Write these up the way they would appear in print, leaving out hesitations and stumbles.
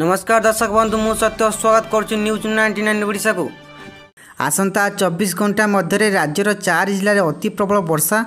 ନମସ୍କାର ଦର୍ଶକ ବନ୍ଧୁ, ମୁଁ ସତ୍ୟ, ସ୍ୱାଗତ କରୁଛି ନ୍ୟୁଜ୍ 99 ଓଡ଼ିଶାକୁ। ଆସନ୍ତା 24 ଘଣ୍ଟା ମଧ୍ୟରେ ରାଜ୍ୟର 4 ଜିଲ୍ଲାରେ ଅତି ପ୍ରବଳ ବର୍ଷା,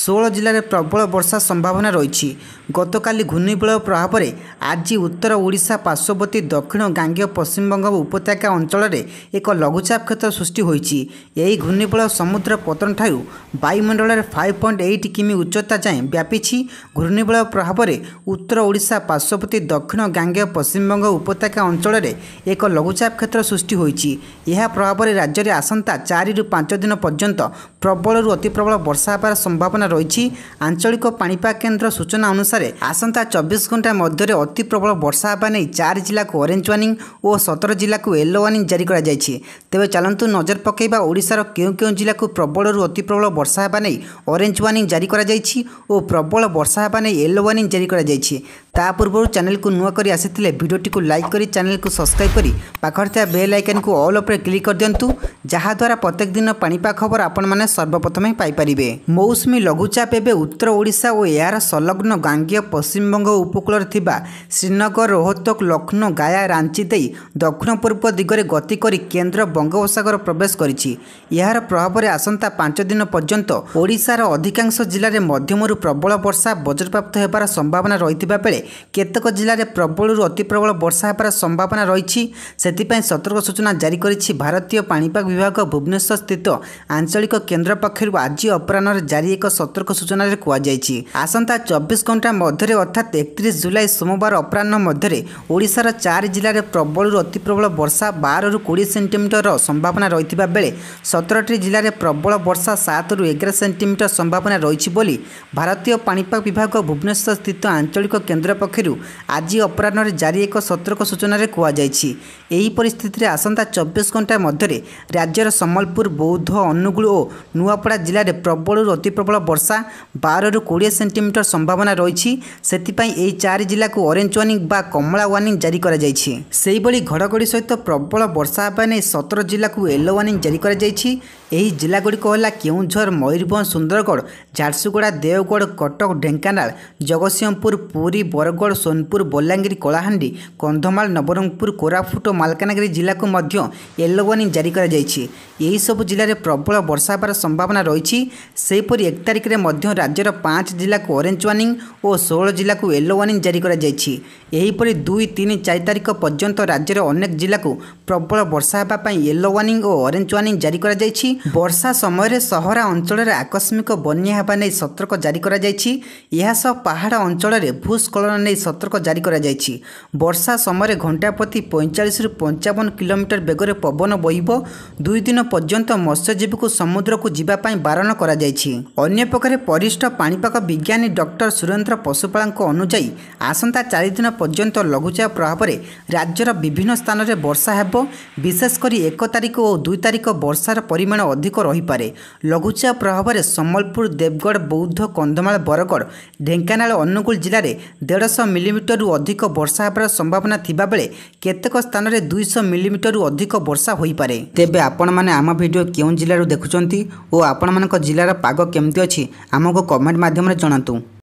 16 ଜିଲ୍ଲାରେ ପ୍ରବଳ ବର୍ଷା ସମ୍ଭାବନା ରହିଛି। ଗତକାଲି ଘୂର୍ଣ୍ଣିବଳୟ ପ୍ରଭାବରେ ଆଜି ଉତ୍ତର ଓଡ଼ିଶା ପାର୍ଶ୍ୱବର୍ତ୍ତୀ ଦକ୍ଷିଣ ଗାଙ୍ଗେୟ ପଶ୍ଚିମବଙ୍ଗ ଉପତ୍ୟକା ଅଞ୍ଚଳରେ ଏକ ଲଘୁଚାପ କ୍ଷେତ୍ର ସୃଷ୍ଟି ହୋଇଛି। ଏହି ଘୂର୍ଣ୍ଣିବଳୟ ସମୁଦ୍ର ପତ୍ତନଠାରୁ ବାୟୁମଣ୍ଡଳରେ 5.8 କିମି ଉଚ୍ଚତା ଯାଏଁ ବ୍ୟାପିଛି। ଘୂର୍ଣ୍ଣିବଳୟ ପ୍ରଭାବରେ ଉତ୍ତର ଓଡ଼ିଶା ପାର୍ଶ୍ୱବର୍ତ୍ତୀ ଦକ୍ଷିଣ ଗାଙ୍ଗେୟ ପଶ୍ଚିମବଙ୍ଗ ଉପତ୍ୟକା ଅଞ୍ଚଳରେ ଏକ ଲଘୁଚାପ କ୍ଷେତ୍ର ସୃଷ୍ଟି ହୋଇଛି। ଏହା ପ୍ରଭାବରେ ରାଜ୍ୟରେ ଆସନ୍ତା 4ରୁ 5 ଦିନ ପର୍ଯ୍ୟନ୍ତ ପ୍ରବଳରୁ ଅତି ପ୍ରବଳ ବର୍ଷା ହେବାର ସମ୍ଭାବନା ରହିଛି। ଆଞ୍ଚଳିକ ପାଣିପାଗ କେନ୍ଦ୍ର ସୂଚନା ଅନୁସାରେ ଆସନ୍ତା 24 ଘଣ୍ଟା ମଧ୍ୟରେ ଅତି ପ୍ରବଳ ବର୍ଷା ହେବା ନେଇ 4 ଜିଲ୍ଲାକୁ ଅରେଞ୍ଜ ୱାର୍ଣ୍ଣିଂ ଓ 17 ଜିଲ୍ଲାକୁ ୟେଲୋ ୱାର୍ଣ୍ଣିଂ ଜାରି କରାଯାଇଛି। ତେବେ ଚାଲନ୍ତୁ ନଜର ପକାଇବା ଓଡ଼ିଶାର କେଉଁ କେଉଁ ଜିଲ୍ଲାକୁ ପ୍ରବଳରୁ ଅତି ପ୍ରବଳ ବର୍ଷା ହେବା ନେଇ ଅରେଞ୍ଜ ୱାର୍ଣ୍ଣିଂ ଜାରି କରାଯାଇଛି ଓ ପ୍ରବଳ ବର୍ଷା ହେବା ନେଇ ୟେଲୋ ୱାର୍ଣ୍ଣିଂ ଜାରି କରାଯାଇଛି। ତା ପୂର୍ବରୁ ଚ୍ୟାନେଲକୁ ନୂଆ କରି ଆସିଥିଲେ ଭିଡ଼ିଓଟିକୁ ଲାଇକ୍ କରି ଚ୍ୟାନେଲକୁ ସବସ୍କ୍ରାଇବ୍ କରି ପାଖରେ ଥିବା ବେଲ୍ ଆଇକନ୍କୁ ଅଲ୍ ଉପରେ କ୍ଲିକ୍ କରିଦିଅନ୍ତୁ, ଯାହାଦ୍ୱାରା ପ୍ରତ୍ୟେକ ଦିନ ପାଣିପାଗ ଖବର ଆପଣମାନେ ସର୍ବପ୍ରଥମେ ପାଇପାରିବେ। ମୌସୁମୀ ଲଘୁଚାପ ଏବେ ଉତ୍ତର ଓଡ଼ିଶା ଓ ଏହାର ସଂଲଗ୍ନ ଗାଙ୍ଗେୟ ପଶ୍ଚିମବଙ୍ଗ ଉପକୂଳରେ ଥିବା ଶ୍ରୀନଗର, ରୋହତକ, ଲକ୍ଷ୍ନୌ, ଗାୟା, ରାଞ୍ଚି ଦେଇ ଦକ୍ଷିଣ ପୂର୍ବ ଦିଗରେ ଗତି କରି କେନ୍ଦ୍ର ବଙ୍ଗୋପସାଗର ପ୍ରବେଶ କରିଛି। ଏହାର ପ୍ରଭାବରେ ଆସନ୍ତା 5 ଦିନ ପର୍ଯ୍ୟନ୍ତ ଓଡ଼ିଶାର ଅଧିକାଂଶ ଜିଲ୍ଲାରେ ମଧ୍ୟମରୁ ପ୍ରବଳ ବର୍ଷା, ବଜ୍ରପାତ ହେବାର ସମ୍ଭାବନା ରହିଥିବା ବେଳେ କେତେକ ଜିଲ୍ଲାରେ ପ୍ରବଳରୁ ଅତି ପ୍ରବଳ ବର୍ଷା ହେବାର ସମ୍ଭାବନା ରହିଛି। ସେଥିପାଇଁ ସତର୍କ ସୂଚନା ଜାରି କରିଛି ଭାରତୀୟ ପାଣିପାଗ ବିଭାଗ। ଭୁବନେଶ୍ୱର ସ୍ଥିତ ଆଞ୍ଚଳିକ କେନ୍ଦ୍ର ପକ୍ଷରୁ ଆଜି ଅପରାହ୍ନରେ ଜାରି ଏକ ସତର୍କ ସୂଚନାରେ କୁହାଯାଇଛି, ଆସନ୍ତା 24 ଘଣ୍ଟା ମଧ୍ୟରେ ଅର୍ଥାତ୍ 31 ଜୁଲାଇ ସୋମବାର ଅପରାହ୍ନ ମଧ୍ୟରେ ଓଡ଼ିଶାର 4 ଜିଲ୍ଲାରେ ପ୍ରବଳରୁ ଅତି ପ୍ରବଳ ବର୍ଷା 12ରୁ 20 ସେଣ୍ଟିମିଟର ସମ୍ଭାବନା ରହିଥିବା ବେଳେ 17ଟି ଜିଲ୍ଲାରେ ପ୍ରବଳ ବର୍ଷା 7ରୁ 11 ସେଣ୍ଟିମିଟର ସମ୍ଭାବନା ରହିଛି ବୋଲି ଭାରତୀୟ ପାଣିପାଗ ବିଭାଗ ଭୁବନେଶ୍ୱର ସ୍ଥିତ ଆଞ୍ଚଳିକ କେନ୍ଦ୍ର ପକ୍ଷରୁ ଆଜି ଅପରାହ୍ନରେ ଜାରି ଏକ ସତର୍କ ସୂଚନାରେ କୁହାଯାଇଛି। ଏହି ପରିସ୍ଥିତିରେ ଆସନ୍ତା 24 ଘଣ୍ଟା ମଧ୍ୟରେ ରାଜ୍ୟର ସମ୍ବଲପୁର, ବୌଦ୍ଧ, ଅନୁଗୁଳ ଓ ନୂଆପଡ଼ା ଜିଲ୍ଲାରେ ପ୍ରବଳରୁ ଅତି ପ୍ରବଳ ବର୍ଷା 12ରୁ 20 ସେଣ୍ଟିମିଟର ସମ୍ଭାବନା ରହିଛି। ସେଥିପାଇଁ ଏହି 4 ଜିଲ୍ଲାକୁ ଅରେଞ୍ଜ ୱାର୍ଣ୍ଣିଂ ବା କମଳା ୱାର୍ଣ୍ଣିଂ ଜାରି କରାଯାଇଛି। ସେହିଭଳି ଘଡ଼ଘଡ଼ି ସହିତ ପ୍ରବଳ ବର୍ଷା ହେବା ନେଇ 17 ଜିଲ୍ଲାକୁ ୟେଲୋ ୱାର୍ଣ୍ଣିଂ ଜାରି କରାଯାଇଛି। ଏହି ଜିଲ୍ଲାଗୁଡ଼ିକ ହେଲା କେଉଁଝର, ମୟୂରଭଞ୍ଜ, ସୁନ୍ଦରଗଡ଼, ଝାରସୁଗୁଡ଼ା, ଦେଓଗଡ଼, କଟକ, ଢେଙ୍କାନାଳ, ଜଗତସିଂହପୁର, ପୁରୀ, ବରଗଡ଼, ସୋନପୁର, ବଲାଙ୍ଗୀର, କଳାହାଣ୍ଡି, କନ୍ଧମାଳ, ନବରଙ୍ଗପୁର, କୋରାପୁଟ ଓ ମାଲକାନଗିରି ଜିଲ୍ଲାକୁ ମଧ୍ୟ ୟେଲୋ ୱାର୍ଣ୍ଣିଂ ଜାରି କରାଯାଇଛି। ଏହିସବୁ ଜିଲ୍ଲାରେ ପ୍ରବଳ ବର୍ଷା ହେବାର ସମ୍ଭାବନା ରହିଛି। ସେହିପରି 1 ତାରିଖରେ ମଧ୍ୟ ରାଜ୍ୟର 5 ଜିଲ୍ଲାକୁ ଅରେଞ୍ଜ ୱାର୍ଣ୍ଣିଂ ଓ 16 ଜିଲ୍ଲାକୁ ୟେଲୋ ୱାର୍ଣ୍ଣିଂ ଜାରି କରାଯାଇଛି। ଏହିପରି 2, 3, 4 ତାରିଖ ପର୍ଯ୍ୟନ୍ତ ରାଜ୍ୟର ଅନେକ ଜିଲ୍ଲାକୁ ପ୍ରବଳ ବର୍ଷା ହେବା ପାଇଁ ୟେଲୋ ୱାର୍ଣ୍ଣିଂ ଓ ଅରେଞ୍ଜ ୱାର୍ଣ୍ଣିଂ ଜାରି କରାଯାଇଛି। ବର୍ଷା ସମୟରେ ସହରା ଅଞ୍ଚଳରେ ଆକସ୍ମିକ ବନ୍ୟା ହେବା ନେଇ ସତର୍କ ଜାରି କରାଯାଇଛି। ଏହାସହ ପାହାଡ଼ ଅଞ୍ଚଳରେ ଭୂସ୍ଖଳନ ନେଇ ସତର୍କ ଜାରି କରାଯାଇଛି। ବର୍ଷା ସମୟରେ ଘଣ୍ଟା ପ୍ରତି 45ରୁ 55 କିଲୋମିଟର ବେଗରେ ପବନ ବହିବ। 2 ଦିନ ପର୍ଯ୍ୟନ୍ତ ମତ୍ସ୍ୟଜୀବୀକୁ ସମୁଦ୍ରକୁ ଯିବା ପାଇଁ ବାରଣ କରାଯାଇଛି। ଅନ୍ୟପକ୍ଷରେ ବରିଷ୍ଠ ପାଣିପାଗ ବିଜ୍ଞାନୀ ଡକ୍ଟର ସୁରେନ୍ଦ୍ର ପଶୁପାଳଙ୍କ ଅନୁଯାୟୀ ଆସନ୍ତା 4 ଦିନ ପର୍ଯ୍ୟନ୍ତ ଲଘୁଚାପ ପ୍ରଭାବରେ ରାଜ୍ୟର ବିଭିନ୍ନ ସ୍ଥାନରେ ବର୍ଷା ହେବ। ବିଶେଷ କରି 1 ତାରିଖ ଓ 2 ତାରିଖ ବର୍ଷାର ପରିମାଣ ଅଧିକ ରହିପାରେ। ଲଘୁଚାପ ପ୍ରଭାବରେ ସମ୍ବଲପୁର, ଦେବଗଡ଼, ବୌଦ୍ଧ, କନ୍ଧମାଳ, ବରଗଡ଼, ଢେଙ୍କାନାଳ, ଅନୁଗୁଳ ଜିଲ୍ଲାରେ 150 ମିଲିମିଟରରୁ ଅଧିକ ବର୍ଷା ହେବାର ସମ୍ଭାବନା ଥିବାବେଳେ କେତେକ ସ୍ଥାନରେ 200 ମିଲିମିଟରରୁ ଅଧିକ ବର୍ଷା ହୋଇପାରେ। ତେବେ ଆପଣମାନେ ଆମ ଭିଡ଼ିଓ କେଉଁ ଜିଲ୍ଲାରୁ ଦେଖୁଛନ୍ତି ଓ ଆପଣମାନଙ୍କ ଜିଲ୍ଲାର ପାଗ କେମିତି ଅଛି, ଆମକୁ କମେଣ୍ଟ ମାଧ୍ୟମରେ ଜଣାନ୍ତୁ।